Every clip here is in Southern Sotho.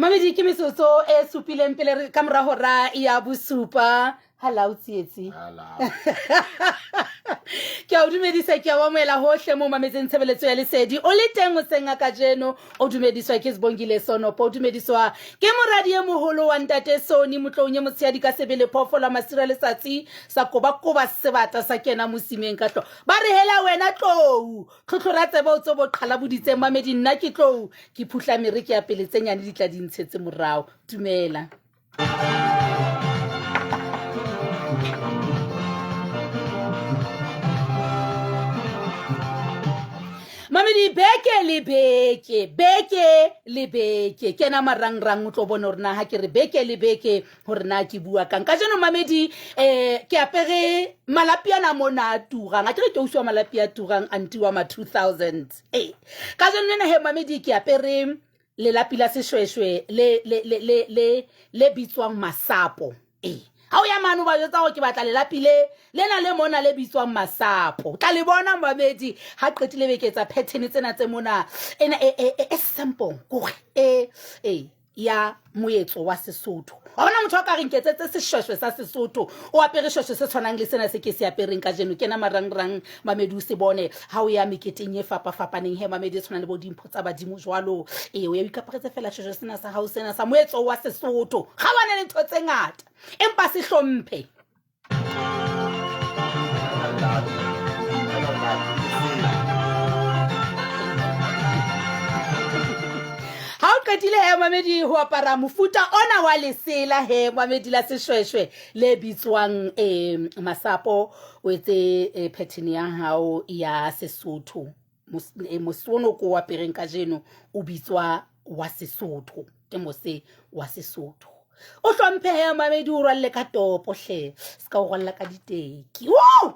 Mamedi ke metsotso e supileng pele re ka mora hora ya bosupa. Halao Tsietsi. Ke a o dumedisa, ke a o amohela hohle mo mametseng tshebeletso ya lesedi. O le teng hoseng a kajeno, o dumediswa ke Sibongile Sonopo, o dumediswa ke moradi e moholo wa ntate Sony Motloung e motshehadi ka sebele phoofolo ya masira letsatsi sa koba-koba sebata sa kena mosimeng ka hlo. Ba re hela wena tlou, tlhotlhora tsebe o tsobo qhala boditseng mamedi nna ke tlou, ke phuhla mere ke ya pele tse nyane di tla di ntshetse morao. Dumela. Mamedi beke le beke, beke le beke. Kena marangrang o tlo bona hore na ha ke re beke le beke hore na ke bua kang. Kajeno mamedi eh ke apere malapi ana mona a turang. A ke re ke utlwa malapi a turang anti wa ma 2000. Eh. Kajeno lena he mamedi ke apere lelapi la seshweshwe le le le le le le bitswang masapo ee ha o ya mane o ba jwetsa gore ke batla lelapi le lena le mona le bitswang masapo tla le bona mamedi ha qetile beke tsa pattern tsena tse mona ena e e e, e simple kore e e ya moetso wa Sesotho wa bona motho a ka re nketsetse seshweshwe sa Sesotho o apere shweshwe se tshwanang le sena se ke se apereng kajeno kena marangrang mamedi o se bone ha o ya meketeng e fapafapaneng he mamedi e tshwanang le bo dimpho tsa badimo jwalo ee o ya o ikaparetse fela shweshwe sena sa hao sena sa moetso wa Sesotho ga bane le ntho tse ngata empa se hlomphe. Ha o qetile he mamedi ho apara mofuta ona wa lesela he mamedi la seshweshwe le bitswang um masapo o etse eh, pattern ya hao ya Sesotho. Eh, mose ono ko o apereng kajeno o bitswa wa Sesotho, ke mose wa Sesotho. O hlomphe he mamedi o rwalle ka topo hle, se ka o rwalla ka diteki. Woo!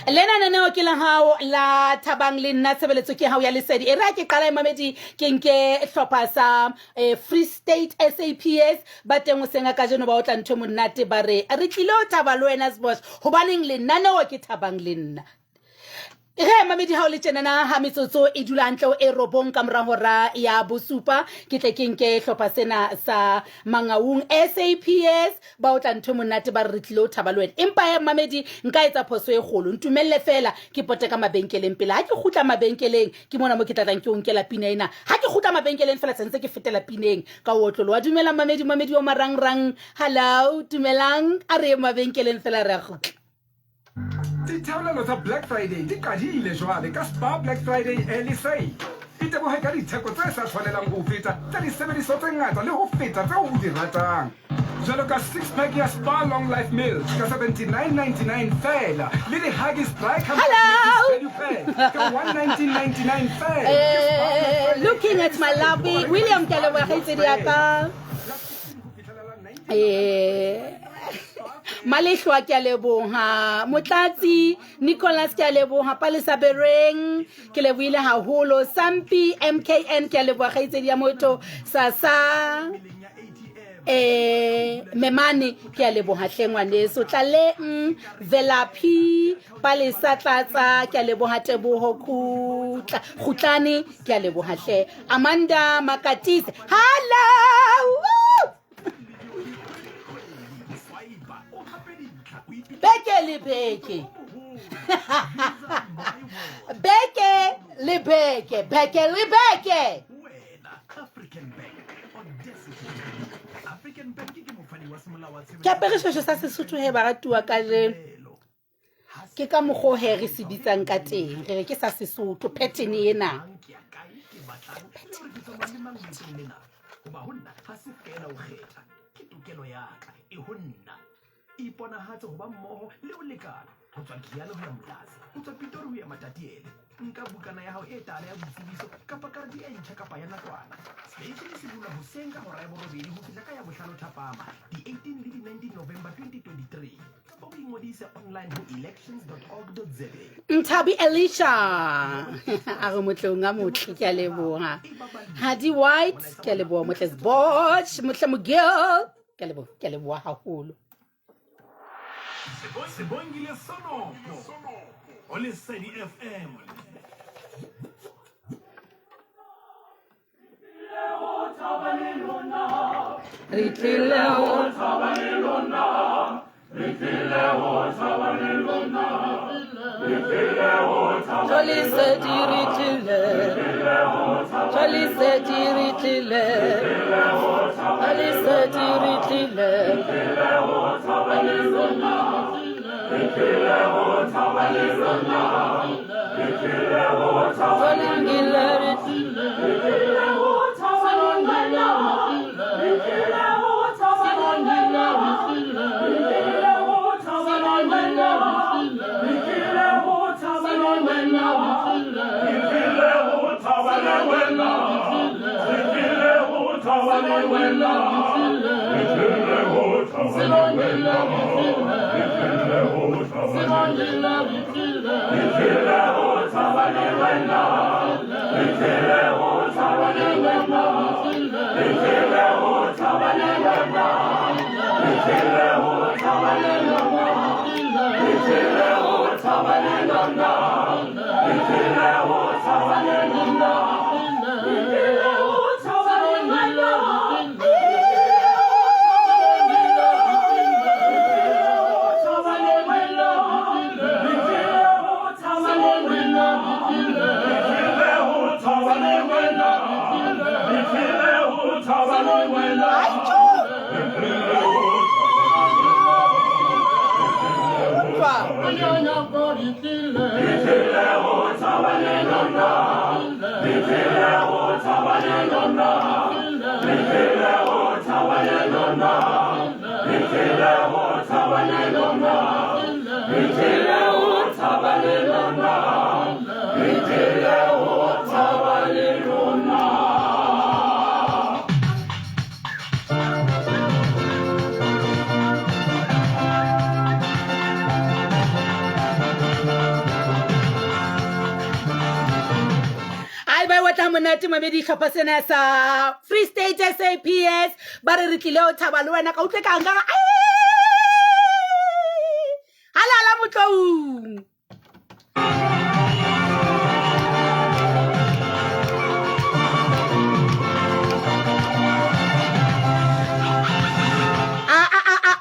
Lena neneo ke la hao la Thabang le nna, tshebeletso ke hao ya lesedi. E re ha ke qala e mamedi ke nke hlopha sa eh, Free State SAPS ba teng hoseng a kajeno ba otla ntho e monate ba re re tlile ho thaba le wena Sbosh hobaneng lenaneo ke Thabang le nna. Ge mamedi ha o le tjenana ha metsotso e dula hantle e robong ka mora hora ya bosupa ke tle ke nke hlopha sena sa Mangaung SAPS ba otla ntho e monate ba re re tlile ho thaba le wena empa he mamedi nka etsa phoso e kgolo ntumelle fela ke pote ka mabenkeleng pele ha ke kgutla mabenkeleng ke mona mo ke tlatlang ke o nkela pina ena ha ke kgutla mabenkeleng fela sentse ke fetela pineng ka o otlolo wa dumela mamedi mamedi wa marangrang hello dumelang a re ye mabenkeleng fela re a kgutla. Ditheolelo tsa Black Friday di qadile jwale ka Spar Black Friday Early Sale. Itebohe ka ditheko tse sa tshwanelang ho o feta tsa disebediswa tse ngata le ho feta tseo o di ratang, jwalo ka six pack ya Spar Long Life Milk ka 79.99 feela le di-Huggies Dry Comfort Hello! Value Pack ka 119.99 feela. Ke Spar Black Eh, Friday looking Early at my Sale, lovely ho reka William, di ke a Spar leboha kgaitsedi ya feela. ka. La 15 ho fihlela la 19 Eh, Malehlwa ke a leboha, Motlatsi Nicholas ke a leboha, Palesa Bereng ke lebohile haholo, Sampi MKN ke a leboha kgaitsedi ya motho, Sasa eh Memane ke a leboha hle ngwaneso, Tlaleng Velaphi Palesa Tlatsa ke a leboha, Teboho Khutla Khutlane ke a leboha hle, Amanda Makatise, hello. Beke le beke, beke le beke, beke le beke. Ke apere shweshwe sa Sesotho he baratuwa kajeno. Ke ka mokgwa o he re se bitsang ka teng, re re ke sa Sesotho pattern ena. Nthabi Elisha a re motlong a motle ke a leboha. Hadi White ke a leboha motle Sboch motle Mogil ke a leboha ke a leboha haholo. Sebongile Sonopo ho Lesedi FM. Re tlile ho thaba le lona. Re tlile ho thaba le lona. Re tlile ho thaba le Lesedi re tlile. Lesedi re tlile. Lesedi re tlile. Thaba le lona. Re tlile ho thaba le lona. Re tlile ho thaba le Longile re tlile. Re ho thaba le lona. Re tlile ho thaba le lona. Re tlile ho thaba le lona. Re tlile ho thaba le lona. Re tlile ho thaba le wena. Re tlile ho thaba le wena. Re tlile ho thaba le wena. Re tlile ho thaba le Re tlile ho thaba le wena. Re tlile ho thaba le wena. Re tlile ho thaba le wena. Re tlile ho thaba le lona. Re tlile ho thaba le lona. Re tlile ho thaba le lona. Re tlile ho thaba le wena. Ai ba watla monate mamedi hlopha sena sa Free State SAPS ba re re tlile ho thaba le wena ka utlwe ka nka halala motloung.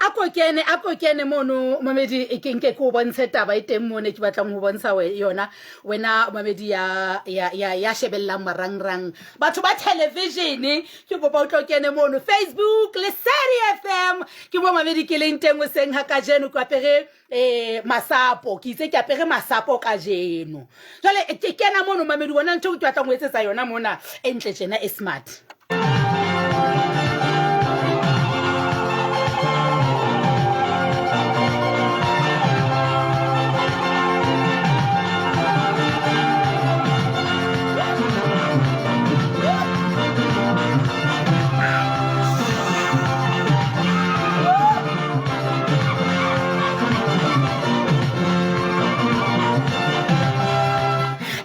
A ko kene, a ko kene mono mamedi, e ke nke ke o bontshe taba e teng mone ke batlang ho bontsha yona wena mamedi ya ya ya ya shebellang marangrang batho ba television ke kopa o tlo kene mono Facebook Lesedi FM ke bo mamedi ke leng teng hoseng ha kajeno ke apere masapo ke itse ke apere masapo kajeno jwale ke kena mono mamedi bona ntho ke batlang ho etsetsa yona mona e ntle tjena e smart.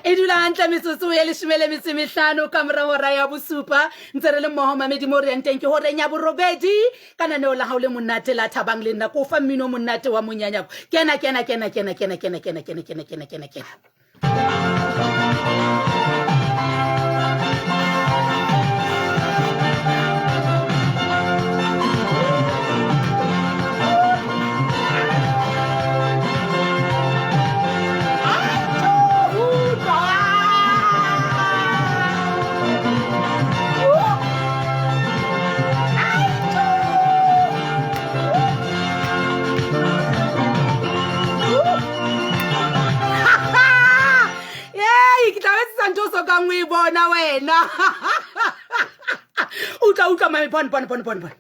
E dula hantle metsotso ya leshome le metso e mehlano ka mora hora ya bosupa ntse re le mmoho mamedi mo re yang teng ke horeng ya borobedi ka naneo la hao le monate la thabang le nna ko fa mmino o monate wa monyanyako. Kena kena kena kena kena kena kena kena kena kena kena kena. Ke tla etsa ntho o sokang o e bona wena. Utlwa, utlwa mame, bona, bona, bona, bona, bona.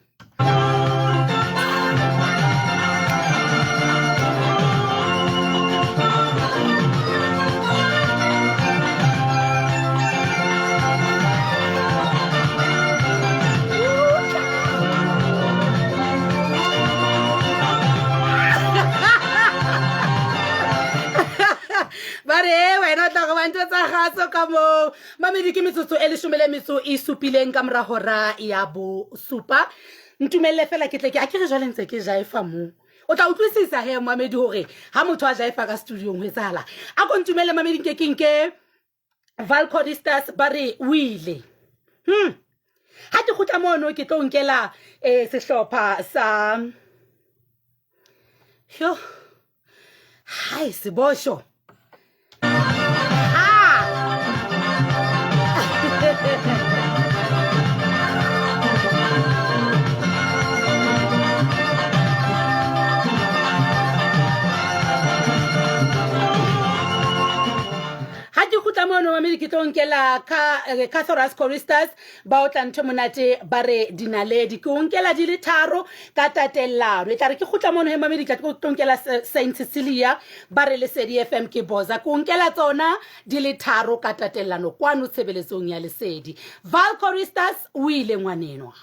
Ba re wena o tla go ba ntho tsa gaso ka moo mamedi ke metsotso e leshome le metso e supileng ka mora hora ya bosupa. Ntumelle fela ke tle ke a ke re jwale ntse ke jaifa moo o tla utlwisisa he mamedi hore ha motho a jaifa ka studiong ho etsahala. A ko ntumelle mamedi nke ke nke Valcoristas ba re o ile. Ha ke kgutla mono ke tlo nkela um sehlopha sa yo hai sebosho ha ke kgutla mono mamedi ke tlo nkela Cathoras Choristers ba otla ntho monate ba re dinaledi ke o nkela di le tharo ka tatellano e tla re ke kgutla mono he mamedi ke tla tlo nkela Saint Cecilia ba re Lesedi FM ke boza ke o nkela tsona di le tharo ka tatellano kwano tshebeletsong ya Lesedi. Val Choristers o ile ngwanenwa.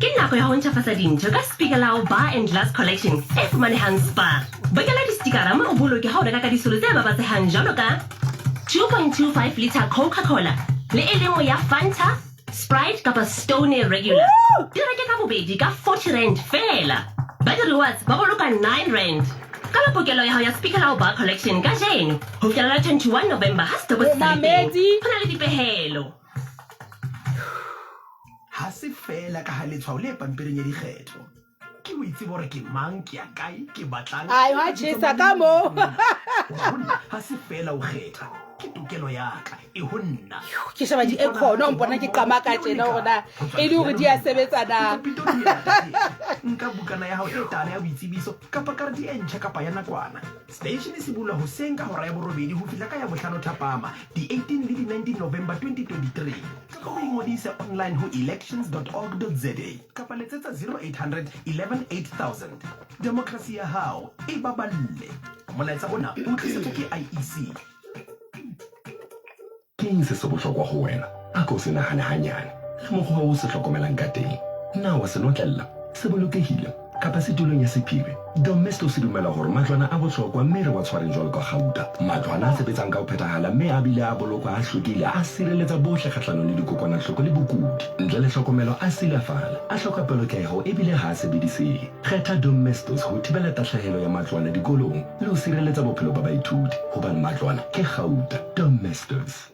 Ke nako ya ho ntjhafatsa dintho ka Spiegelau Bar and Glass Collection e fumanehang Spar. Bokella distikara mme o boloke ha o reka ka disolo tse babatsehang jwalo ka 2.25 litre Coca-Cola le e le nngwe ya Fanta, Sprite kapa Stone Regular. Di reke ka bobedi ka 40 rand feela. Ba di-rewards ba boloka 9 rand. Qala pokelo ya hao ya Spiegelau Bar Collection kajeno ho fihlela la 21 November ha setoko se sa le teng. Ho na le dipehelo. Ha se feela ka ha letshwao le pampiring ya dikgetho. Ke ho itseba hore ke mang, ke ya kae, ke batlang. Ai, hwa tjhesa ka mo. Hoba ho nna ha se feela ho kgetha, ke tokelo ya ka, e ho nna. Ke sheba di-aircon, o mpona ke qamaka tjena hore na e le hore di a sebetsa na. Nka bukana ya hao e tala ya boitsebiso kapa karete e ntjha kapa ya nakwana. Seteishene se bulwa hoseng ka hora ya borobedi ho fihla ka ya bohlano thapama, di 18 le di 19 November 2023. Kapa o ingodise online ho elections.org.za kapa letsetsa 0800 11 8000. Demokrasi ya hao e baballe. Molaetsa ona o tlisetswa ke IEC. Ke eng se se bohlokwa go wena? A ko se nagane ganyane le mokgwa wo o se hlokomelang ka teng. Na wa se notlella? Se bolokegile? Kapa se tulong ya sephiri? Domestos e dumela gore matlwana a bohlokwa mme re wa tshwareng jwalo ka gauta. Matlwana a sebetsang ka go phethagala mme a bile a bolokwa a hlwekile a sireletsa bohle kgahlanong le dikokwanahloko le bokudi. Ntle le hlokomelo a silafala, a hloka polokego e bile ga a sebedisege. Kgetha Domestos go thibela tahlehelo ya matlwana dikolong le go sireletsa bophelo ba baithuti, gobane matlwana ke gauta. Domestos.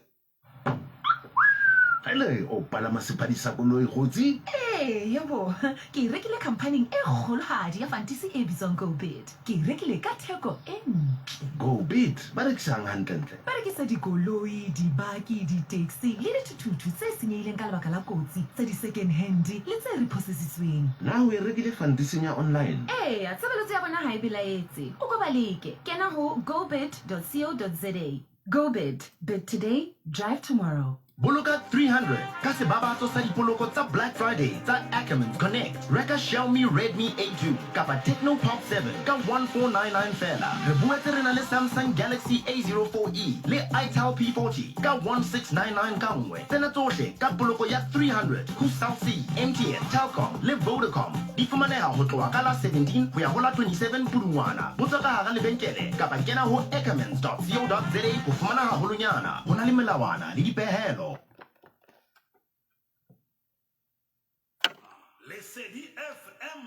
Hele, o palama sephadi sa koloi, kgotsi? Ee, yebo. Ke e rekile khamphaning e kgolohadi ya fantisi e bitswang GoBid. Ke e rekile ka theko e ntle. GoBid? Ba rekisa'ng gantlentle? Ba rekisa dikoloi, dibaki, di-taxi le dithuthuthu tse senyehileng ka lebaka la kotsi, tsa di-second-hand le tse repossessitsweng. Na o e rekile fantising ya online? Eya, tshebeletso ya bona ha e belaetse. O ko ba leke. Kena ho gobid.co.za. GoBid, bid today, drive tomorrow. Boloka 300 ka sebabatso sa dipoloko tsa Black Friday tsa Ackermans Connect. Reka Xiaomi Redmi A2 kapa Tecno Pop 7 ka 1499 feela. Re boetse re na le Samsung Galaxy A04e le Itel P40 ka 1699 ka nngwe. Tsena tsohle ka poloko ya 300 ho Cell C, MTN, Telkom le Vodacom. Di fumaneha ho tloha ka la 17 ho ya ho la 27 Pudungwana. Botsa ka hara lebenkele kapa kena ho ackermans.co.za ho fumana haholonyana. Ho na le melawana le dipehelo. Lesedi FM.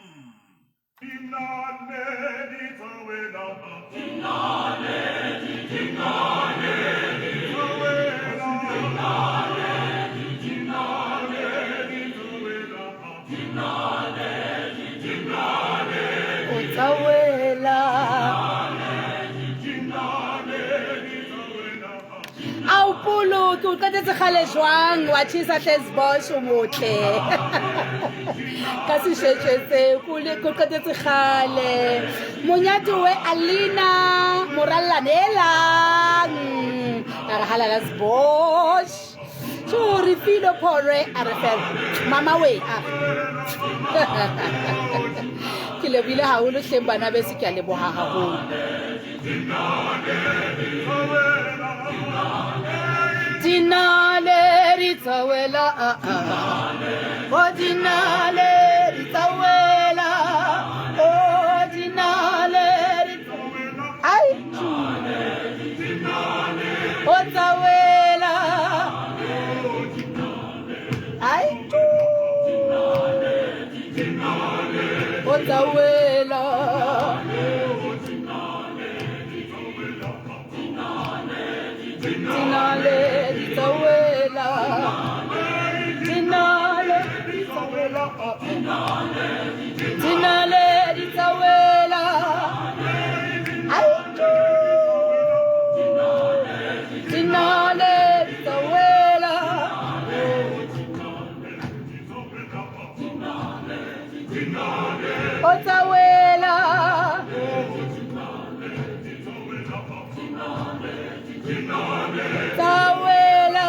Dinaledi tsa wela. Dinaledi, dinaledi tsa wela. Dinaledi, dinaledi tsa wela. Dinaledi, dinaledi. O tsa wela. Ao Polo, ke o qetetse kgale jwang wa tjhesa hle Sbosh o motle. Ka seshweshwe kule ke o qetetse kgale. Monyatowe Alina Morallanelang. A re halala Sbosh. Tjho re filo phorwe a re fela. Mama we a. Ke lebohile haholo hleng bana beso ke a leboha haholo. Dinaledi tsa wela oh dinaledi tsa wela oh dinaledi ai o tsa wela ai o tsa wela Dinaledi tsa wela Dinaledi tsa wela Dinaledi tsa wela Ai Dinaledi tsa wela O tsa wela Tsa wela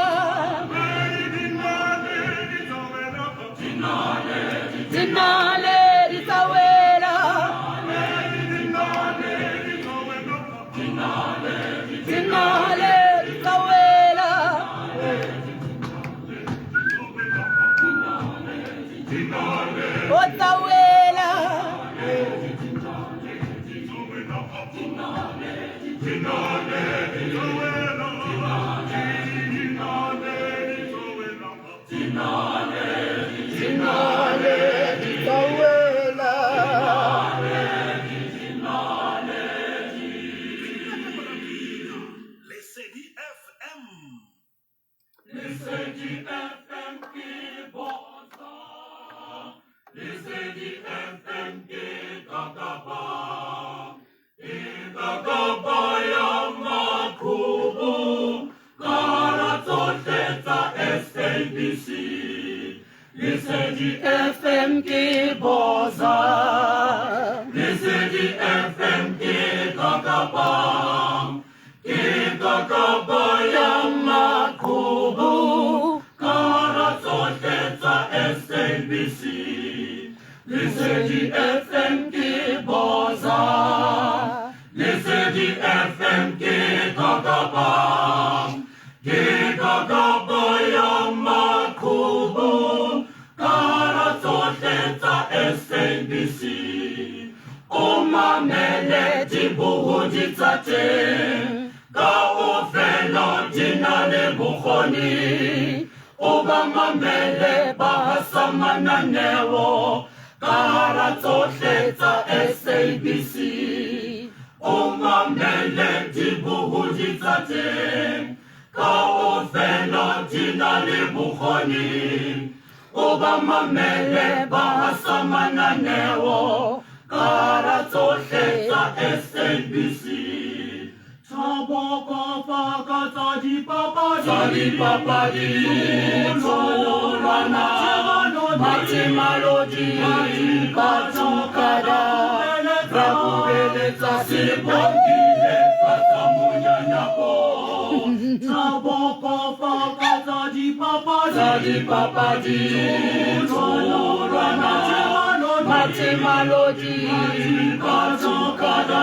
Dinaledi tsa wela Dinaledi tsa wela O tsa wela Dinaledi tsa wela Lesedi FM. Lesedi FM ke bosa. Lesedi FM ke kakaba. Ke kakaba ya maqhubu. Ka hara tsohle tsa SABC. Lesedi FM ke bosa. Lesedi FM ke kakaba. Ke kakaba ya maqhubu. Ka hara tsohle tsa SABC. Lesedi FM ke bosa. Lesedi FM ke kakaba. Ke kakaba ya maqhubu. Ka hara tsohle tsa SABC. O mamele dibohodi tsa teng. Kaofela di na le bokgoni. O ba mamele ba hasa mananeo. Ka hara tsohle tsa SABC. O mamele dibohodi tsa teng. Kaofela di di na le bokgoni. O ba mamele ba hasa mananeo ka hara tsohle tsa SABC. Thabo Kofa ka tsa dipapadi. Tsa dipapadi, tholwana, Mathemalodi, Bathukada, Rabubeletsa Sebongile ka tsa monyanyako. Thabo Kofa ka tsa dipapadi. Tsa dipapadi, tholwana, Mathemalodi, Bathukada,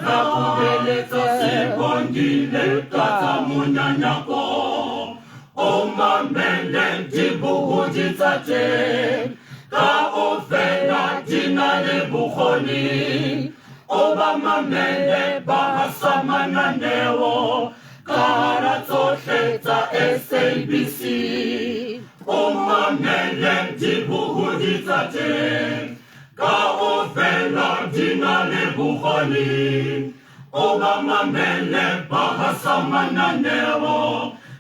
Rabubeletsa Sebongile ka tsa monyanyako. O mamele dibohodi tsa teng, kaofela di na le bokgoni. O ba mamele ba hasa mananeo ka hara tsohle tsa SABC. O mamele dibohodi tsa teng, kaofela di na le bokgoni. O ba mamele ba hasa mananeo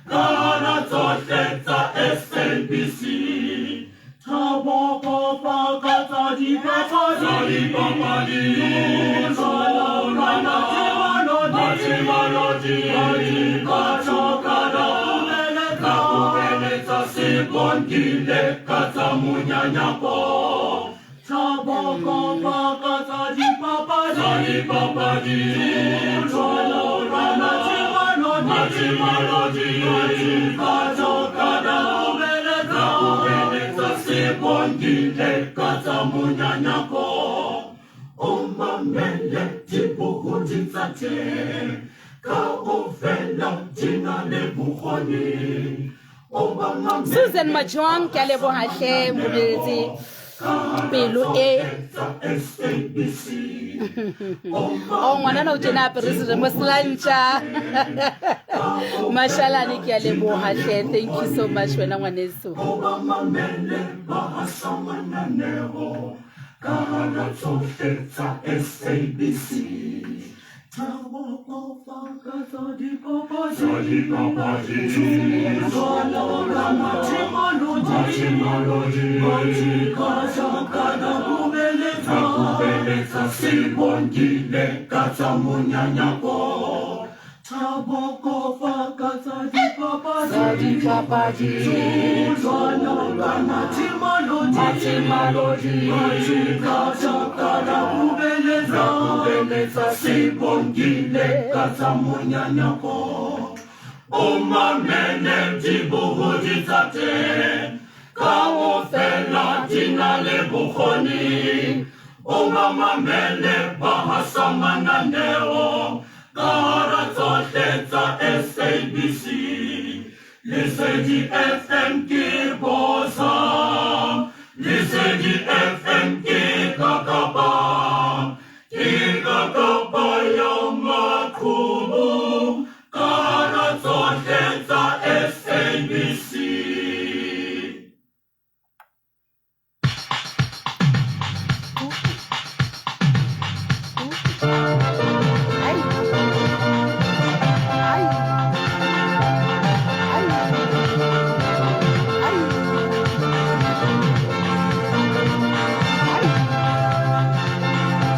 ka hara tsohle tsa SABC. Thabo Kofa ka tsa dipapadi. Tsa dipapadi, tholwana, Mathemalodi, Bathukada, Rabubeletsa Sebongile ka tsa monyanyako. Thabo Kofa ka tsa dipapadi. Tsa dipapadi, tholwana, Mathemalodi, Bathukada, Rabubeletsa Sebongile ka tsa monyanyako. O mamele dibohodi tsa teng, kaofela di na le bokgoni. O ba mamele Susan Majuang, ke a leboha hle, moboleletse pelo e. tsa SABC. O ngwanana o tjena apere seremo selantša. Mashalane, ke a leboha hle. Thank you so much wena ngwaneso. O ba mamele ba hasa mananeo ka hara tsohle tsa SABC. Thabo Kofa ka tsa dipapadi. Tsa dipapadi, tholwana, Mathemalodi, Bathukada, Rabubeletsa Sebongile ka tsa monyanyako. Thabo Kofa ka tsa dipapadi. Tsa dipapadi, tholwana, Mathemalodi, Bathukada, Rabubeletsa Sebongile ka tsa monyanyako. O mamele dibohodi tsa teng, kaofela di na le bokgoni. O ba mamele ba hasa mananeo ka hara tsohle tsa SABC. Lesedi FM ke bosa, Lesedi FM ke kakapa, ke kakapa ya maqhubu ka hara tsohle tsa SABC. Ai. Ai. Ai. Ai. Ai.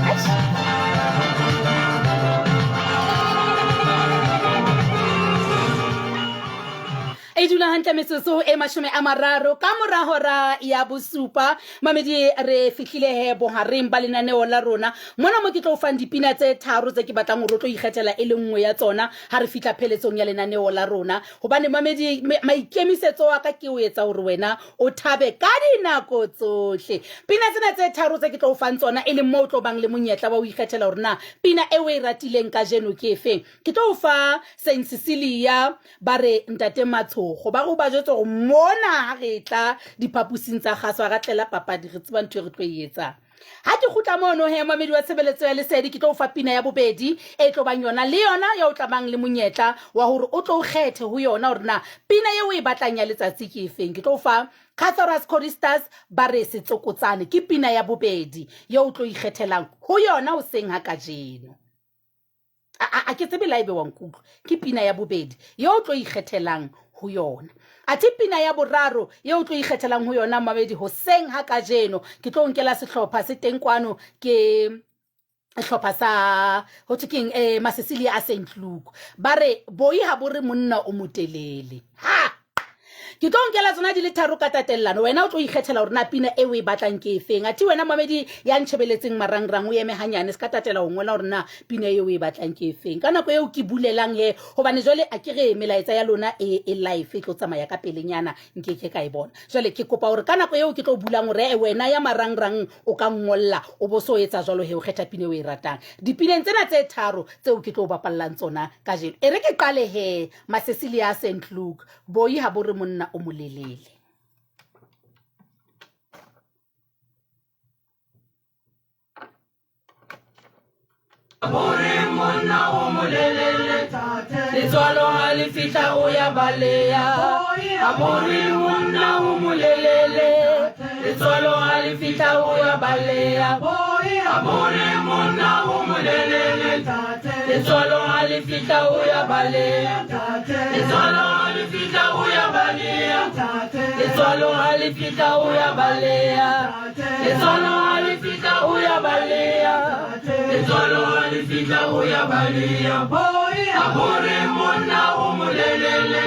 Eish. E dula hantle metsotso e 30 ka mora hora ya bosupa. Mamedi, re fihlile he bohareng ba lenaneo la rona mona mo ke tlo o fang dipina tse tharo tse ke batlang hore o tlo ikgethela e le nngwe ya tsona ha re fihla pheletsong ya lenaneo la rona. Hobane mamedi, maikemisetso wa ka ke o etsa hore wena o thabe ka dinako tsohle. Pina tsena tse tharo tse ke tlo o fang tsona, e leng moo o tlo bang le monyetla wa ho ikgethela hore na pina e o e ratileng kajeno ke efeng. Ke tlo o fa Saint Cecilia, ba re Ntate Matshogo, ba re o ba jwetse hore mona ha re tla diphaposing tsa kgaso ha ra tlela papadi, re tseba ntho e re tlo e etsang. Ha ke kgutla mono he, momamedi wa tshebeletso ya Lesedi, ke tlo o fa pina ya bobedi e tlo bang yona le yona ya o tla bang le monyetla wa hore o tlo o kgethe ho yona hore na pina eo o e batlang ya letsatsi ke efeng. Ke tlo o fa Cathoras Choristers, ba re Setsokotsane, ke pina ya bobedi eo o tlo ikgethelang ho yona hoseng ha kajeno. A ke tsebe la ebe wa nkutlwa. Ke pina ya bobedi ye o tlo ikgethelang ho yona. Athe pina ya boraro ye o tlo ikgethelang ho yona mamedi hoseng ha kajeno ke tlo nkela sehlopha se teng kwano ke hlopha sa ho thwe keng eh Masesilia a St Luke. Ba re boi ha bo re monna o motelele. Ha! Ke tlo nkela tsona di le tharo ka tatellano. Wena o tlo ikgethela hore na pina e o e batlang ke efeng. Athe wena mamedi ya ntjhebeletseng marangrang o eme hanyane se ka tatela ho ngola hore na pina e o e batlang ke efeng. Ka nako eo ke bulelang he hobane jwale a ke re melaetsa ya lona e e live e tlo tsamaya ka pelenyana nke ke ka e bona. Jwale ke kopa hore ka nako eo ke tlo bulang hore e wena ya marangrang o ka ngolla o bo so etsa jwalo he o kgetha pina e o e ratang. Dipineng tsena tse tharo tseo ke tlo bapallang tsona kajeno. E re ke qale he Masesilia St Luke. Boi ha bo re monna o molelele. Bore monna o molelele letswalo ha le fihla o ya baleya. A bore monna o molelele letswalo ha le fihla o ya baleya. A bore monna o molelele letswalo ha le fihla o ya baleya. Letswalo ha le fihla o ya baleya. Letswalo ha le fihla o ya baleya. Letswalo ha le fihla o ya baleya. Letswalo ha le fihla o ya baleya. A bore monna o molelele.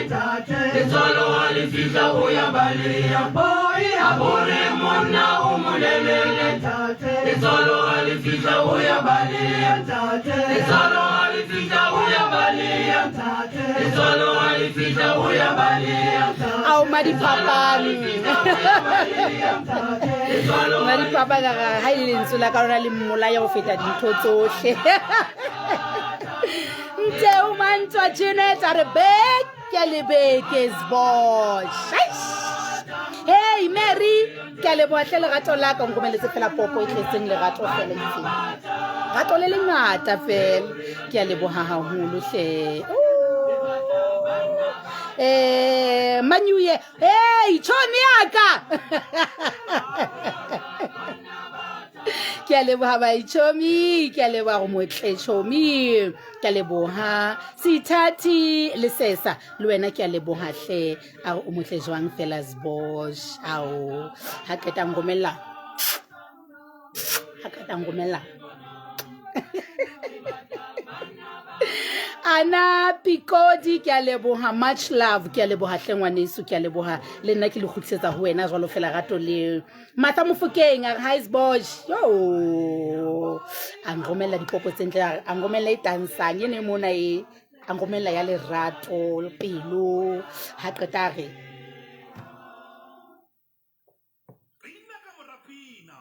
Letswalo ha le fihla o ya baleya. A bore monna o molelele. Letswalo ha le fihla o ya baleya. Letswalo ha le fihla o ya baleya. Letswalo ha le fihla o ya baleya. Ao madiphapang. Madiphapang a re ha e le lentswe la ka lona le mmolaya ho feta dintho tsohle. Nteu Mantwa Jeanette a re beke le beke Sbosh. Hey Mary, ke a leboha hle lerato la ka o nromeletse fela popo e tletseng lerato fela itseng. Rato le lengata fela. Ke a leboha haholo hle. Eh, Manyuye, hey, chomi yaka. Ke a leboha baitšhomi, ke a leboha go motle tšhomi, ke a leboha Seithati le Sesa, le wena ke a leboha hle. A re o motle jwang fela Sbosh. Ao, ha qeta nromella. Ha qeta nromella. Ana Pikodi ke a leboha, much love, ke a leboha hle ngwaneso, ke a leboha le nna ke le kgutlisetsa ho wena jwalo fela rato leo. Martha Mofokeng a re hi Sbosh, yo a nromella dipopo tse ntle, a nromella e tansang ene mona e a nromella ya lerato pelo, ha qeta a re Pina ka mora pina,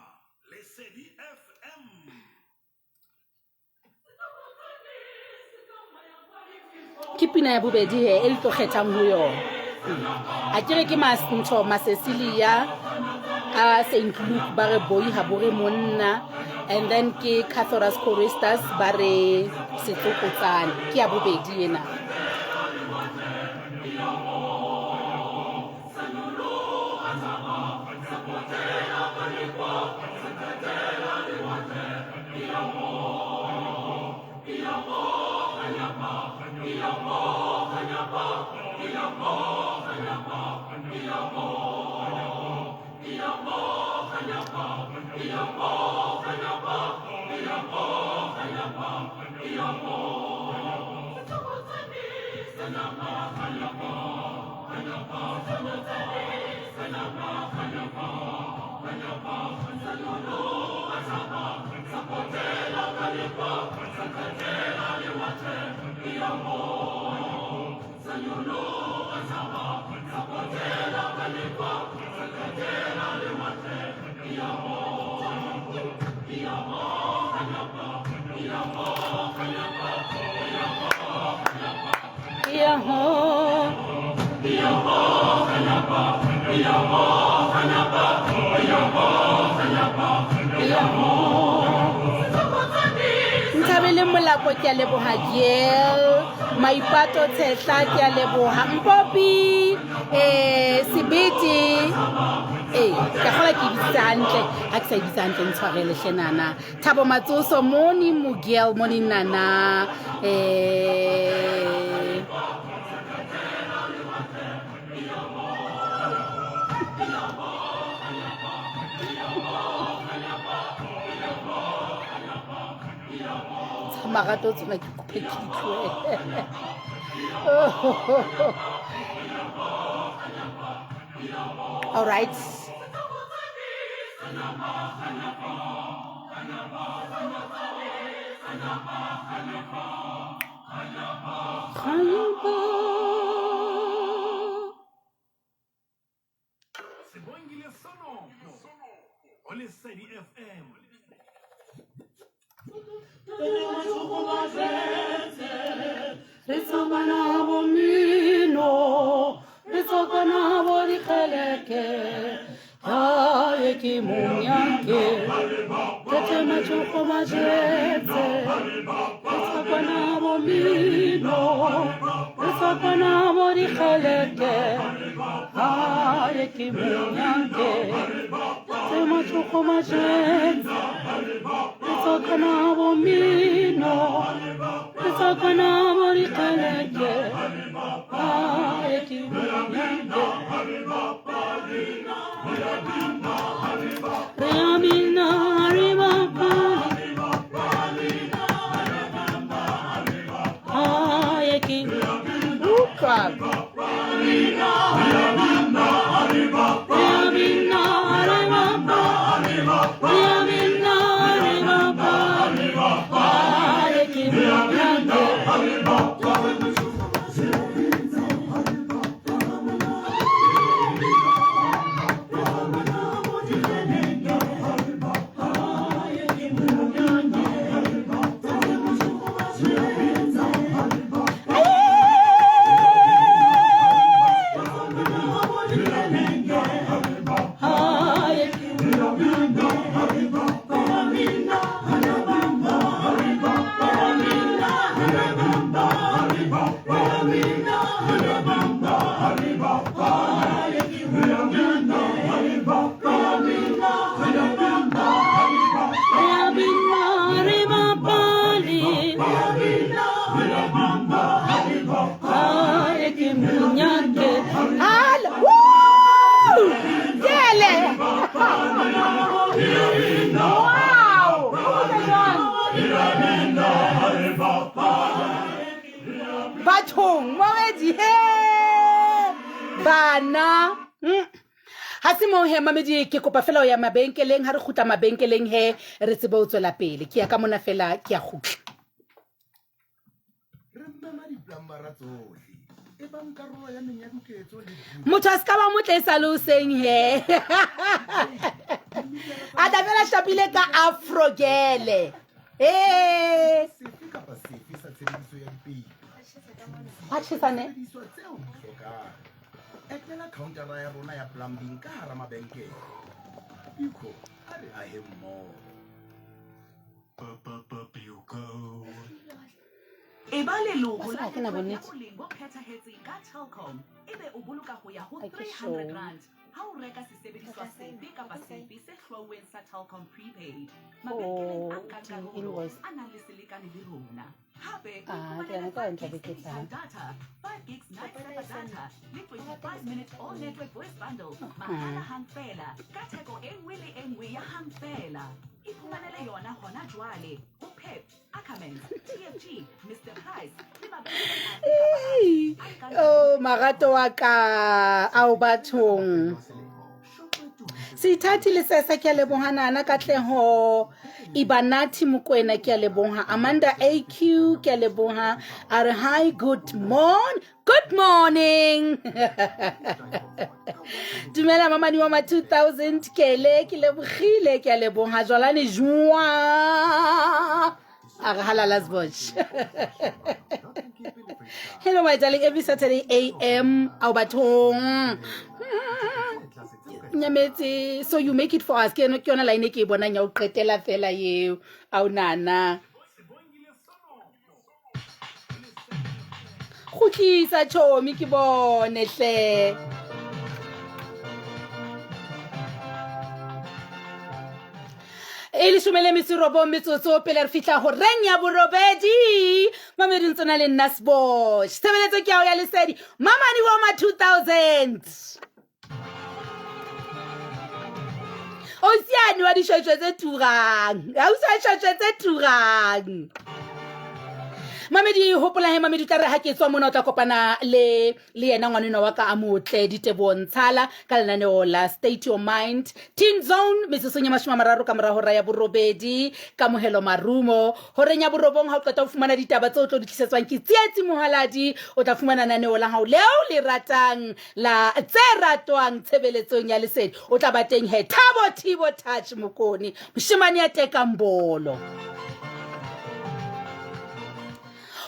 Lesedi FM. Ke pina ya bobedi he e le tlo kgethang ho yona. A ke re ke ntho Masesilia a St Luke ba re boi ha bo re monna, and then ke Cathoras Choristas ba re setsokotsane. Ke ya bobedi ena. Nthabeleng Molapo ke a leboha Giel Maipato Tshehla ke a leboha Mpopi Sebete. Ee, ka kgola ke e bitsitse hantle, ha ke sa e bitsa hantle ntshwarele hle nana. Thabo Matsoso, morning Mugel, morning nana. Eh Tsa marato tsona ke kope ke di tlohele. All right. Sebongile Sonopo go Lesedi FM. Re tsokana bo mmino, re tsokana bo dikgeleke, gae ke monyake, tete matšogo majetse. Re tsokana bo mmino, re tsokana bo dikgeleke, gae ke monyake, tete matšogo majetse. Re tsokana bo mmino, re tsokana bo dikgeleke, gae ke monyake. Re a bina, re bapale, gae ke utlwa. Re a bina, re bapale, re a bina, re bapale, gae ke monyake. Gae ke Re a bina, re bapale, gae ke monyake. Halo! Woo! Kele! Wow! O botsa jwang? Bathong, mamedi, he! Bana. Ha se moo he mamedi, ke kopa fela ho ya mabenkeleng. Ha re kgutla mabenkeleng he, re tsebe ho tswela pele. Ke ya ka mona fela, ke ya kgutla. Re mema diplambara tsohle e bang karolo ya menyaduketso le Motho a se ka ba motle e sa le hoseng he. A tla fela shapile ka afrogele. Ee. sefe kapa sefe sa tshebediso ya dipeipi. Hwa tjhesa ne? Disebediswa tseo di hlokang. Etela khaontara ya rona ya plumbing ka hara mabenkele. Biko, a re ahe mmoho. Eba leloko Wa la tseba ha ke na network ya bonnete. boleng bo phethahetseng ka Telkom ebe o boloka ho ya ho Ha ke 300 sure. rand ha o reka sesebediswa sefe kapa sefe se hlwauweng sa Telkom prepaid mabenkeleng a Oh, nkang di karolo invoice. a nang le selekane le rona. Hape o Ah, ke iphumanele yona ka 5 ntla gigs beke tlang. anytime data, 5 gigs night saver data le 25 minute all network voice bundle mahala hang feela ka theko e nngwe le e nngwe ya hang feela. Iphumanele yona hona jwale ho Pep, Ackermans, TFG, Mr Price le mabenkeleng afe kapa afe a nkang Oh, marato wa ka ao bathong. Seithati le Sesa ke a leboha Nana Katleho Ibanathi Mokwena ke a leboha Amanda AQ ke a leboha a re hi good morn good morning Dumela mamani wa ma 2000 kele ke lebogile ke a leboha Jwalane jwa a re halala Sboch Hello my darling every Saturday AM ao bathong nyametse so you make it for us ke yona ke yona line e ke e bonang ya ho qetela fela eo ao nana kgutlisa chomi ke bone hle. E leshome le metso e robong metsotso pele re fihla horeng ya borobedi. Mamedi ntse na le nna Sbosh. Tshebeletso ke yao ya lesedi. Mamane wa ma 2000. Osiane wa dishweshwe tse turang. Ausi wa dishweshwe tse turang. Mamedi hopola he Mamedi tla re ha ke tswa mona o tla kopana le le yena ngwanenwa wa ka a motle Diteboho Ntshala ka lenaneo la State Your Mind Teen Zone metsotsong ya 30 ka mora hora ya borobedi. Kamohelo Marumo horeng ya borobong ha o qeta ho fumana ditaba tseo tlo di tlisetswang ke Tsietsi Mohaladi, o tla fumana naneo la hao leo le ratang la tse ratwang tshebeletsong ya lesedi. O tla ba teng he Thabo Thibo Touch Mokone, moshemane ya tekang bolo.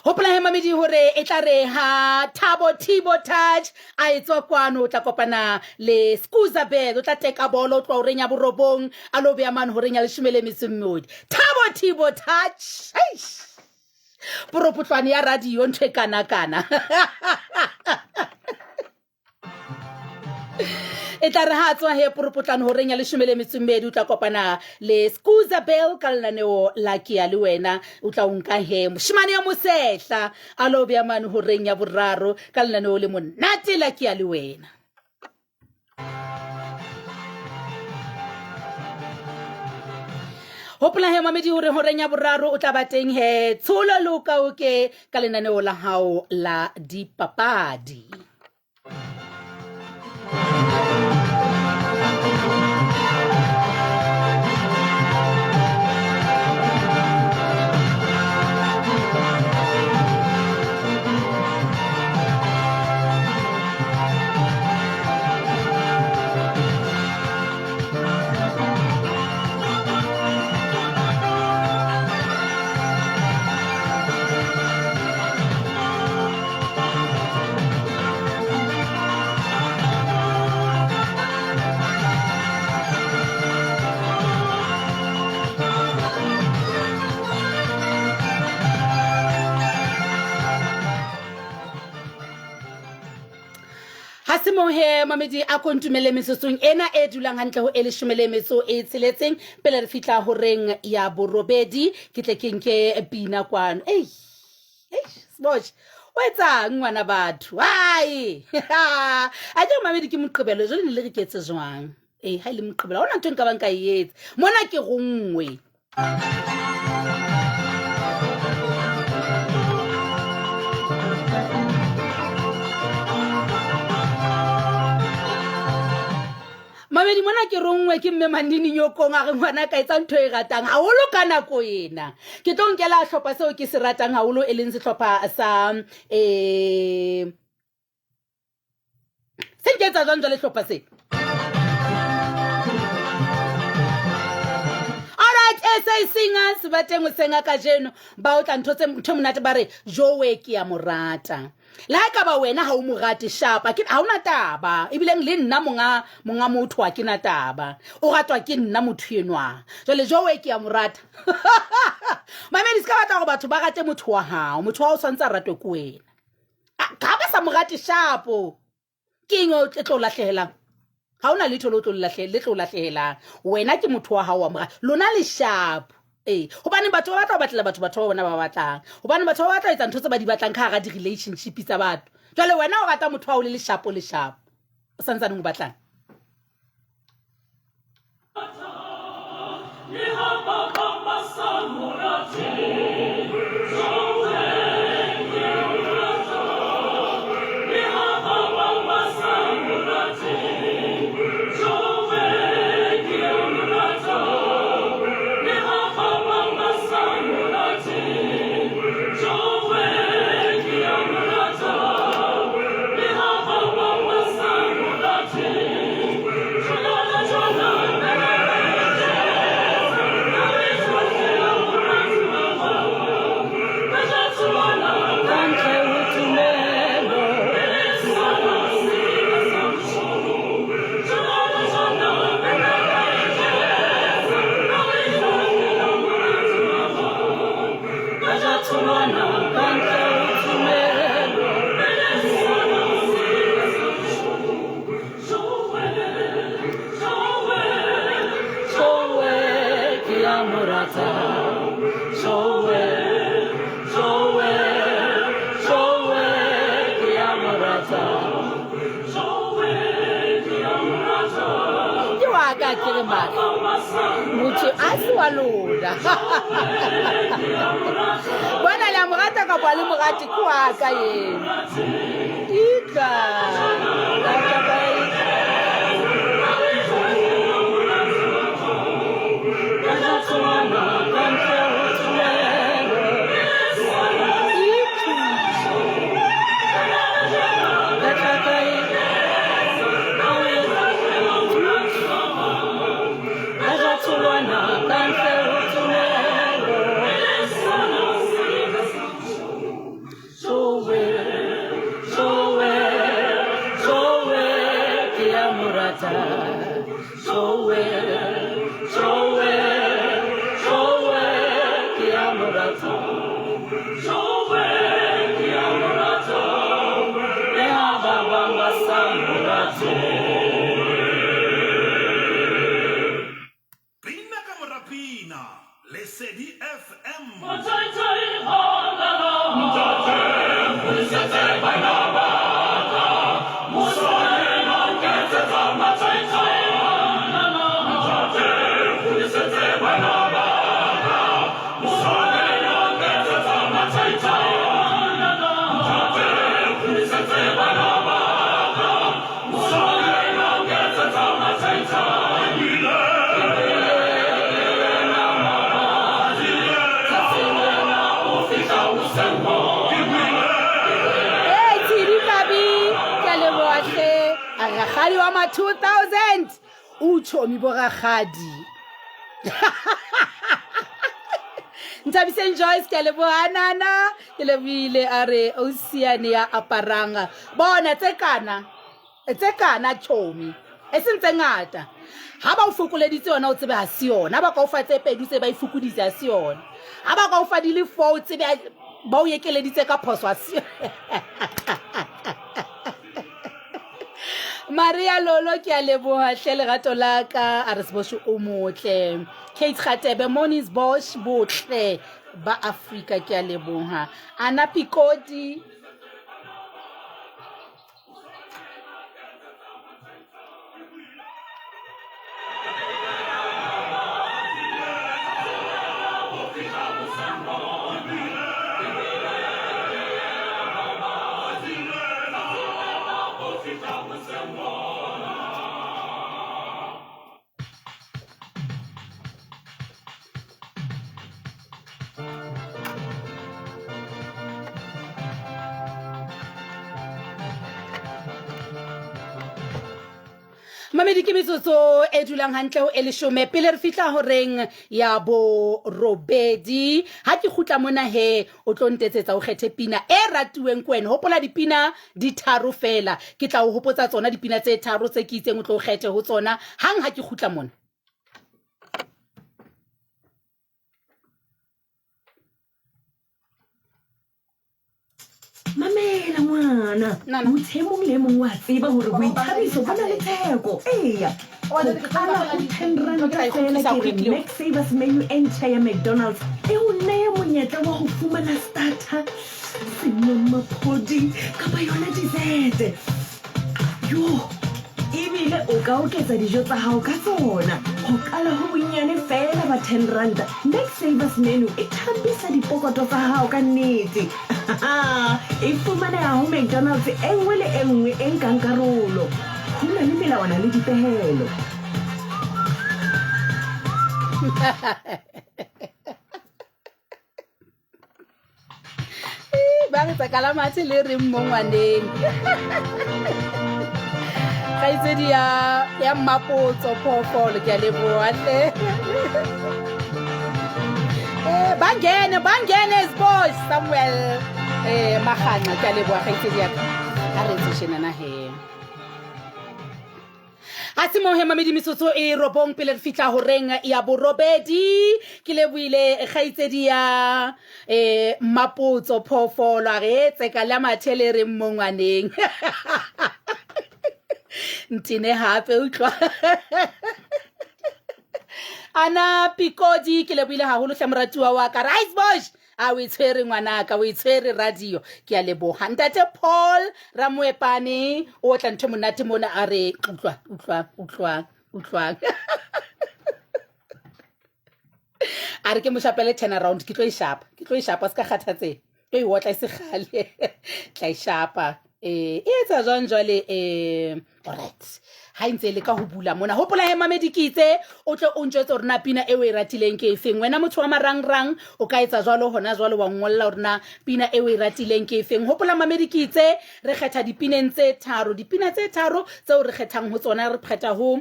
Hopola he mamedi hore e tla re ha Thabo Thibo Touch a etswa kwano, o tla kopana le Skuza Bell, o tla teka bolo o tloha horeng ya borobong a lo beya mane horeng ya leshome le metso e mmedi. Thabo Thibo Touch, eish, poropotlwane ya radio ntho e kana kana. E tla re ha tswa he poropotlane horeng ya leshome le metso e mmedi, o tla kopana le Skuza Bell ka lenaneo la Ke ya le wena. O tla o nka he moshemane ya mosehla a lo beya mane horeng ya boraro ka lenaneo le monate la Ke ya le wena. Hopola he mamedi hore horeng ya boraro o tla ba teng he Tsholo Loka oke ka lenaneo la hao la dipapadi. Ha se moo he mamedi a ko ntumelle metsotsong ena e dulang hantle ho e leshome le metso e tsheletseng pele re fihla horeng ya borobedi, ke tle ke nke pina kwano. Ei, Sbosh, o etsang ngwana batho? Ai, a ke mamedi ke Moqebelo, jwale ne le re ke etse jwang? Ee, ha e le Moqebelo, ha hona ntho e nka bang ka e etsa. Mona ke ronngwe. Mamedi mona ke ronngwe ke mme Manini Nyokong, a re ngwana ka etsa ntho e ratang haholo ka nako ena. Ke tlo nkela hlopha seo ke se ratang haholo, e leng sehlopha sa se nketsa jwang jwale hlopha se. Alright, SA Singers ba teng hoseng a kajeno, ba otla ntho tse ntho monate, ba re Joe ke ya morata. Le ha ekaba wena ha o mo rate shapa, ke ha ona taba, ebileng le nna monga monga motho ha ke na taba. O ratwa ke nna motho enwa. Jwale Joe ke ya morata. Mamedi se ka batla hore batho ba rate motho wa hao, motho wa hao o tshwanetse a ratwe ke wena. Ka ba sa mo rate shapo. Ke eng e tlo lahlehelang? Ha ona letho le tlo le tlo lahlehelang. Wena ke motho wa hao wa mora. Lona le shapo. Ee, hobane batho ba batla ho batlela batho batho ba bona ba batlang. Hobane batho ba batla ho etsa ntho tse ba di batlang ka hara di-relationship tsa batho. Jwale wena o rata motho wa hao le leshapo leshapo. O santsaneng o batlang? na ke re mara motho a se wa lona. Bona le a mo rata kapa le mo rate ke wa ka ena. Itla. Pina ka mora pina, Lesedi FM. Hey, Tshidi Pabi, ke a leboha hle. A rakgadi wa ma 2000 o tjhomi bo rakgadi. Nthabiseng Joyce ke a leboha nana, ke lebohile a re o siane ya aparang. Bona tse kana, tse kana tjhomi. E seng tse ngata. Ha ba o fokoleditse yona o tsebe ha se yona. Ha ba ka o fa tse pedi o tsebe ba e fokoditse ha se yona. Ha ba ka o fa di le 4 o tsebe ba o ekeleditse ka phoso ha se Maria Lolo ke a leboha hle lerato la ka a re Sebosh o motle. Kate Kgatebe Mornings Bosh botle ba Afrika ke a leboha. Ana Pikoti Mamedi ke metsotso e dulang hantle ho e leshome pele re fihla horeng ya borobedi. Ha ke kgutla mona he o tlo ntetsetsa o kgethe pina e ratuweng ke wena. Hopola dipina di tharo fela. Ke tla o hopotsa tsona dipina tse tharo tse ke itseng o tlo kgethe ho tsona hang ha ke kgutla mona. Mamela ngwana, motho e mong le e mong wa tseba hore boithabiso bo na le theko. Eya, go qala ho ten ranta fela ke re Mac Savers menu e ntjha ya McDonald's e o neya monyetla wa go fumana starter, senomaphodi kapa yona dessert. Yo! Ebile o ka oketsa dijo tsa gago ka tsona. Go qala ho bonnyane fela ba ten ranta, Mac Savers menu e thapisa dipokoto tsa gago ka nnete. E fumaneha ho McDonald's e nngwe le e nngwe e nkang karolo. Ho na le melawana le dipehelo. Ba re tsaka la mathe le reng mo ngwaneng. Kgaitsedi ya ya mmapotso phoofolo ke a leboha hle. Eh, bangene bangene boys Samuel eh Magana ke a leboha kgaitsedi ya ka. Ha re etse tjena he. A se mohe mamedi metsotso e robong pele re fihla horeng ya borobedi. Ke lebohile kgaitsedi ya eh Mmapotso phoofolo a re e tseka la mathe le reng mo ngwaneng. Ntine hape utlwa. Ana Pikodi ke lebohile haholo hle moratuwa wa ka. Rice Bosh a o e tshwere ngwanaka o e tshwere radio ke a leboha ntate Paul Ramoepane o otla ntho monate mona a re utlwa utlwa utlwa. Utlwang. A re ke mo shapele turn around, ke tlo e shapa, ke tlo e shapa, se ka kgathatseha, tlo e otla e se kgale, tla e shapa. E etsa jwang jwale? Alright, ha e ntse e leka ho bula mona, hopola he mamedi ke itse o tle o ntjwetse hore na pina eo e ratileng ke efeng. Wena motho wa marangrang o ka etsa jwalo hona jwalo, wa ngolla hore na pina eo e ratileng ke efeng. Hopola mamedi ke itse re kgetha dipineng tse tharo, dipina tse tharo tseo re kgethang ho tsona, re kgetha ho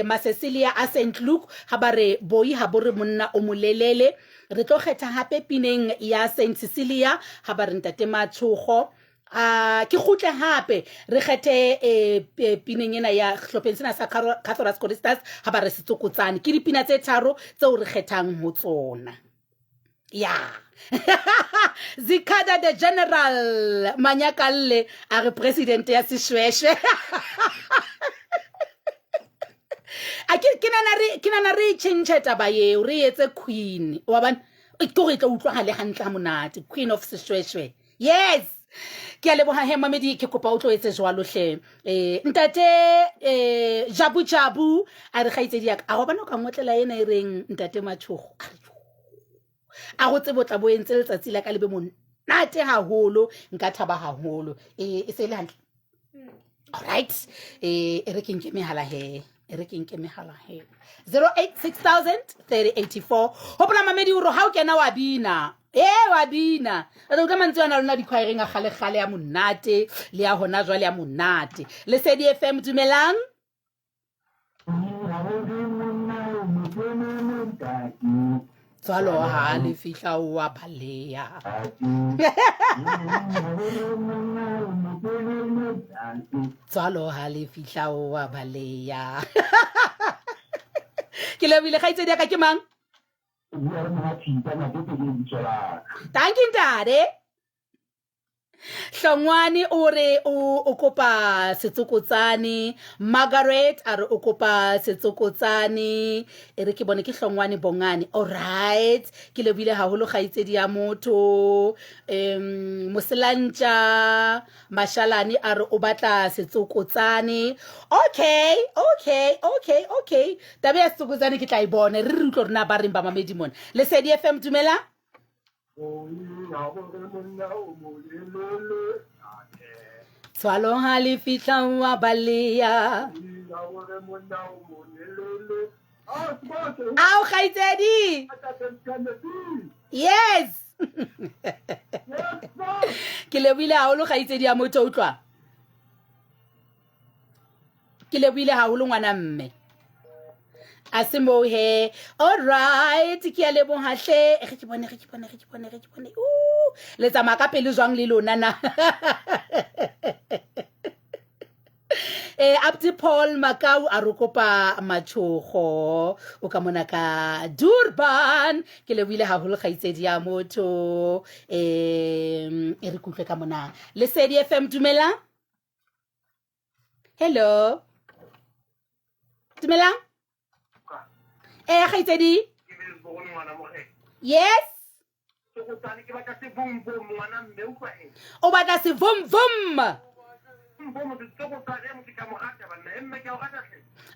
Masecilia a St Luke ha ba re boi ha bo re monna o molelele. Re tlo kgetha hape pineng ya St Cecilia ha ba re ntate Matshogo. A ke kgutle hape re kgethe pineng ena ya hlopheng sena sa Cathoras Choristers ha ba re setsokotsane. Ke dipina tse tharo tseo re kgethang ho tsona. Ya. Zikada the General Manyakalle a re president ya seshweshwe. A ke ke nana re ke nana re change taba eo re etse queen. Wa bona? Ke gore e tlo utlwagale hantle ha monate. Queen of seshweshwe. Yes. Ke a leboha he mamedi, ke kopa o tlo etse jwalo hle. Ntate Jabu Jabu a re kgaitsedi ya ka, a go bona o ka ngotlela ena e reng ntate Matshogo. A re a go tsebo tla bo entse letsatsi la ka le be monate haholo, nka thaba haholo. E se le hantle. Alright. E re ke nke mehala he. E re ke nke mehala he. 086 3084. Hopola mamedi hore ha o kena wa bina. Wa bina. Re utlwa mantswe ana lona dikhwaereng a kgale-kgale ya monate le ya hona jwale ya monate. Lesedi FM, dumelang. Tswalo ha le fihla o a baleya. Tswalo ha le fihla o a baleya. Ke lebohile kgaitsedi ya ka, ke mang? Thank you ntate. Hlongwane o re o kopa setsokotsane. Margaret a re o kopa setsokotsane. E re ke bone ke Hlongwane Bongane. Alright, ke lebohile haholo kgaitsedi ya motho. Moselantja Mashalane a re o batla setsokotsane. Okay, okay, okay, okay. Taba ya setsokotsane ke tla e bona. Re re utlwe rona ba reng ba mamedi mona. Lesedi FM, dumela. Tshwalo ha le fihla wa baleya. Ao kgaitsedi. Yes. Ke lebohile haholo kgaitsedi ya motho, utlwa. Ke lebohile haholo ngwana mme. A se moo he. All right, ke a leboha hle. Re ke bone, re ke bone, re ke bone, re ke bone. Le tsamaya ka pele jwang le lona na? Abdi Paul Makau a re kopa matshogo o ka mona ka Durban. Ke lebohile haholo kgaitsedi ya motho. E re kutlwe ka mona. Lesedi FM, dumela. Hello. Dumelang. Kgaitsedi. Yes. O batla sevumvum.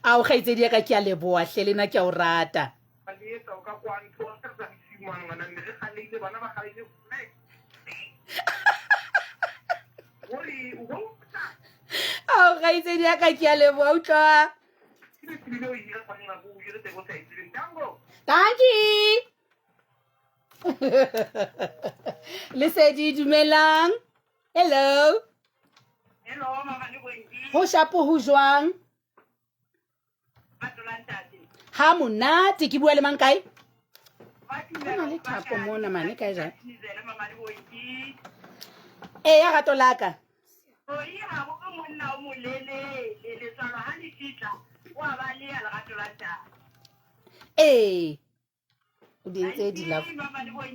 Ao kgaitsedi ya ka, ke a leboha hle, le nna ke a o rata. Ao kgaitsedi ya ka, ke a leboha, utlwa. Thank you. Lesedi, dumelang. Hello. Hello, mama le Bonki. Ho shapo ho jwang? Ha monate, ke bua le mang kae? Ho na le thapo mona mane kae jang? Ee, ya rato la ka. Ee. O di entse di love.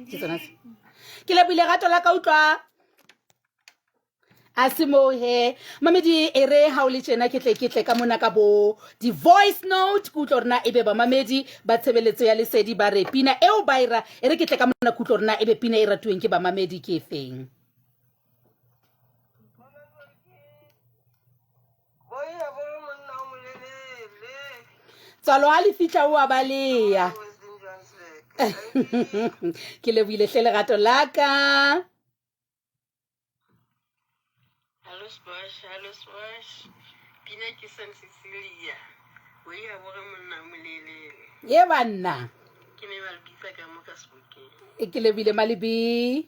Ke tsona tse. Ke lebohile rato la ka, utlwa. A se moo he. Mamedi e re ha o le tjena ke tle ke tle ka mona ka bo di voice note, ke utlwe hore na ebe bamamedi ba tshebeletso ya Lesedi ba re pina eo ba e ra, e re ke tle ka mona ke utlwe hore na ebe pina e ratuweng ke bamamedi ke efeng. Tswalo ha le fihla o a baleya. Ke lebohile hle lerato la ka. Hallo Sbosh, hallo Sbosh. Pina ke San Cecilia. O ya bore monna molelele. Ye banna. Ke me ba le bitsa ka mo ka sebokeng. E ke lebohile Malibi.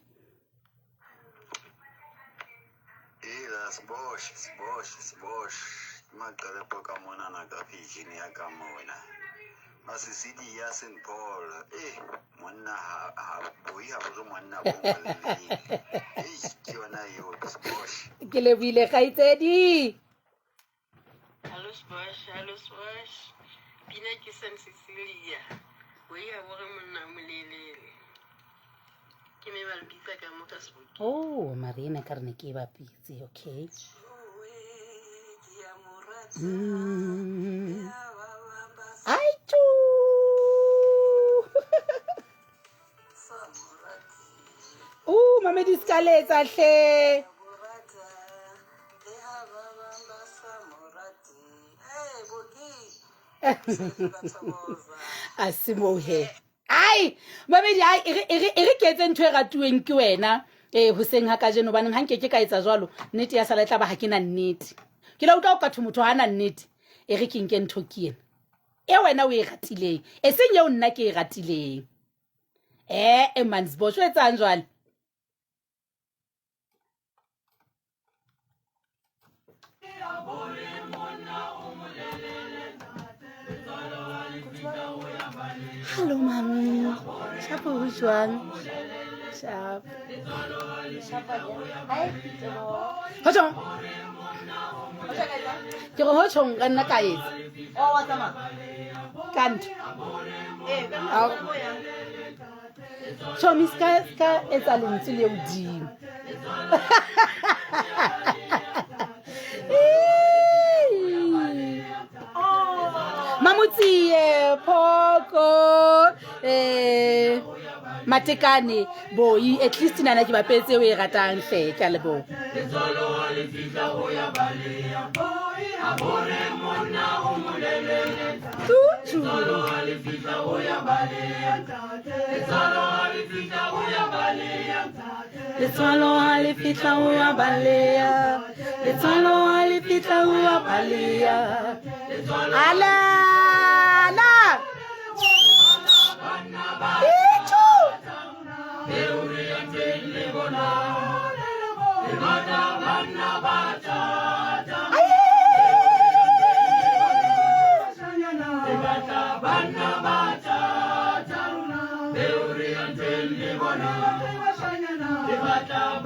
Ela Sbosh, Sbosh, Sbosh. Ke maqelepo ka monana ka Virginia ya ka mona. Masisidi ya St. Paul. Eh, monna ha ha boi ha bo monna bo molelele. Eish, ke yona eo Sbosh. Ke lebohile kgaitsedi. Hallo Sbosh, hallo Sbosh. Pina ke San Cecilia. O ya bore monna molelele. Ke me ba le bitsa ka mo ka sebokeng. Oh, mare ena ka re ne ke e bapitse, okay. Ai tjo. Uh, mamedi se ka letsa hle. A se moo he. Ai, mamedi ai e re e re e re ke etse ntho e ratuweng ke wena. Eh hoseng ha kajeno baneng ha nke ke ka etsa jwalo, nnete ya sala e tla ba ha ke na nnete. Ke la utlwa o ka thwe motho ha na nnete. E re ke nke ntho ke ena. E wena o e ratileng, e seng eo nna ke e ratileng. Eh, e man Sbosh o etsang jwale? Hello mami. Shapo ho jwang? Shap. Ho tjhong. Ke re ho tjhong ka nna ka etsa. Ka ntho. Chomi ska ska etsa lentswe le hodimo. Mamotsie phoko eh matekane boi at least nana ke bapetse o e ratang hle ke a leboha. Tutu. Letswalo ha le fihla o a baleya. Letswalo ha le fihla o a baleya. Ala la. Itjhu.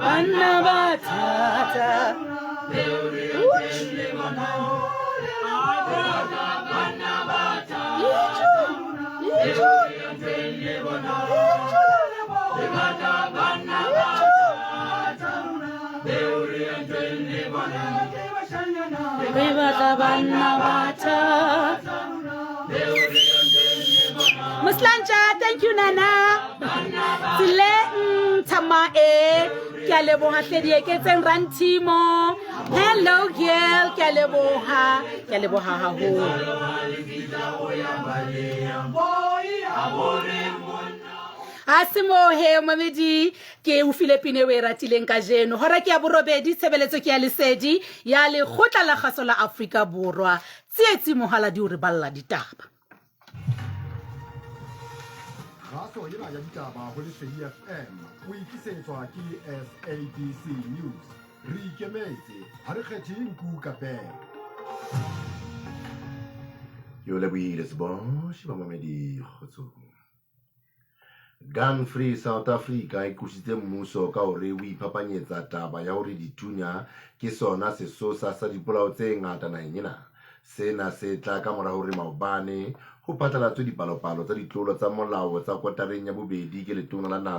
Banna ba thata. Re batla banna ba thata. Moslantja, thank you Nana. Tseleng Thamae, ke a leboha hle dieketseng Rantimo. Hello girl, ke a leboha, ke a leboha haholo. Ha se moo he mamedi ke o file pine o e ratileng kajeno. Hora ke ya borobedi, tshebeletso ke ya lesedi ya lekgotla la kgaso la Afrika Borwa. Tsietsi Mohaladi o re balla ditaba. Kgaso ena ya ditaba ho Lesedi FM o e tlisetswa ke SABC News. Re ikemetse, ha re kgethe nku ka pere. Ke o lebohile Sbosh bamamedi kgotsong. Gun Free South Africa e qositse mmuso ka hore o iphapanyetsa taba ya hore dithunya ke sona sesosa sa dipolao tse ngata naheng ena. Sena se tla ka mora hore maobane ho phatlalatswe dipalopalo tsa ditlolo tsa molao tsa kotareng ya bobedi ke letona la naha la.